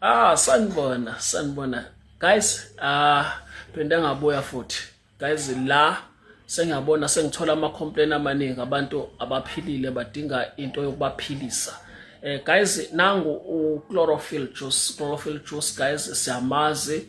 Ah, sanibona, sanibona. Guys, ah phinde ngabuya futhi. Guys, la sengiyabona sengithola ama complaint amaningi abantu abaphilile badinga into yokubaphilisa. Guys, nangu u chlorophyll juice, chlorophyll juice guys siyamazi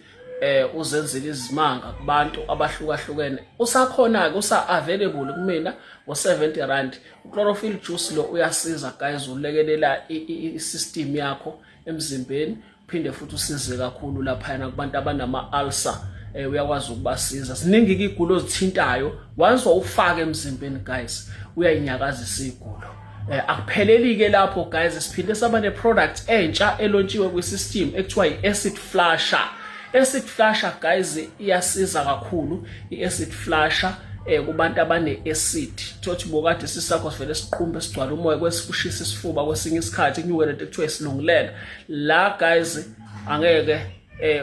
uzenzile izimanga kubantu abahlukahlukene. Usakhona ke usa available kumina ngo 70 rand. Uchlorophyll juice lo uyasiza guys ulekelela i-system yakho emzimbeni uphinde futhi usize kakhulu laphayana kubantu abanama-ulcer uyakwazi ukubasiza. Ziningi ke igulo ozithintayo once ufaka emzimbeni guys, uyayinyakazisa igulo. Akupheleli ke lapho guys, siphinde saba ne product entsha elontshiwe kwi system ekuthiwa i-acid flusher. Acid flusher guys iyasiza kakhulu i-acid flusher kubantu abane acid. Thothi bokade sisakho sivele siqhumbe sigcwala umoya kwesikushisa isifuba kwesinye isikhathi kunyuke lento ekuthiwa isilungulela. La guys angeke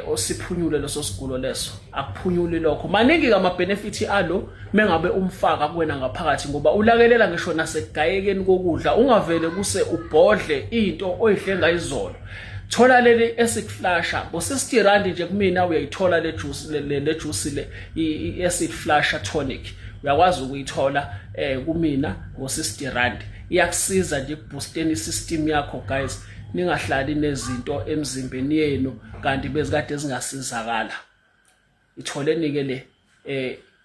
osiphunyule leso sigulo leso, akuphunyuli lokho. Maningi kama benefit alo mengabe umfaka kuwena ngaphakathi ngoba ulakelela ngisho nasekugayekeni kokudla, ungavele kuse ubhodle into oyidle ngayizolo. Thola leli acid flusher ngo 60 rand nje kumina uyayithola le juice le juice le i-acid flusher tonic uyakwazi ukuyithola kumina ngo 60 rand. Iyakusiza nje ekuboosteni isystem yakho guys, ningahlali nezinto emzimbeni yenu kanti bezikade zingasizakala. Itholeni ke le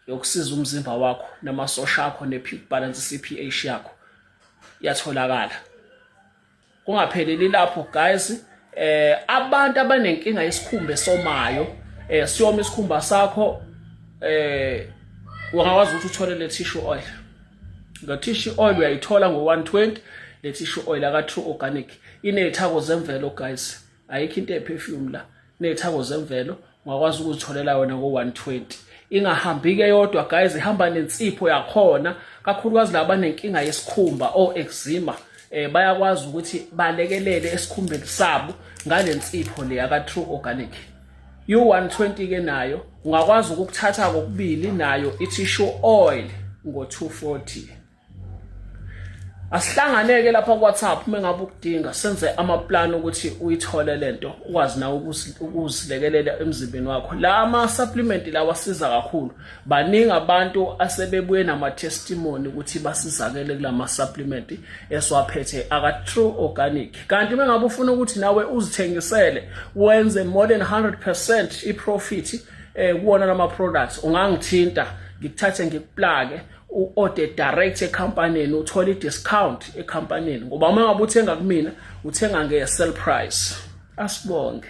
yokusiza umzimba wakho namasosha akho ne balance pH yakho iyatholakala. Kungapheleli lapho guys, abantu abanenkinga yesikhumba esomayo, siyoma isikhumba sakho, ungakwazi ukuthi uthole le tissue oil. Nga tissue oil uyayithola ngo 120. Le tissue oil aka True Organic inezithako zemvelo guys, ayikho into eperfume la, inezithako zemvelo, ungakwazi ukuzitholela yona ngo 120. Ingahambi ke yodwa guys, ihamba nensipho yakhona, kakhulukazi laba nenkinga yesikhumba o eczema, bayakwazi ukuthi balekelele esikhumbeni sabo ngalensipho le yaka True Organic. U120 ke nayo ungakwazi ukukuthatha kokubili nayo i-tissue oil ngo 240. Asihlanganeke lapha ku WhatsApp mengabe ukudinga, senze ama plan ukuthi uyithole lento ukwazi nawe ukuzilekelela emzimbeni wakho. La ama supplement lawa asiza kakhulu, baningi abantu asebebuye nama testimony ukuthi basizakele kulama supplement esiwaphethe aka True Organic. Kanti mengabe ufuna ukuthi nawe uzithengisele wenze more than 100% i-profit kuwona lama products, ungangithinta ngikuthathe ngikuplake u-order direct ecompanyini uthole i-discount ecompanyini, ngoba uma ngabe uthenga kumina uthenga nge-sell price. Asibonge.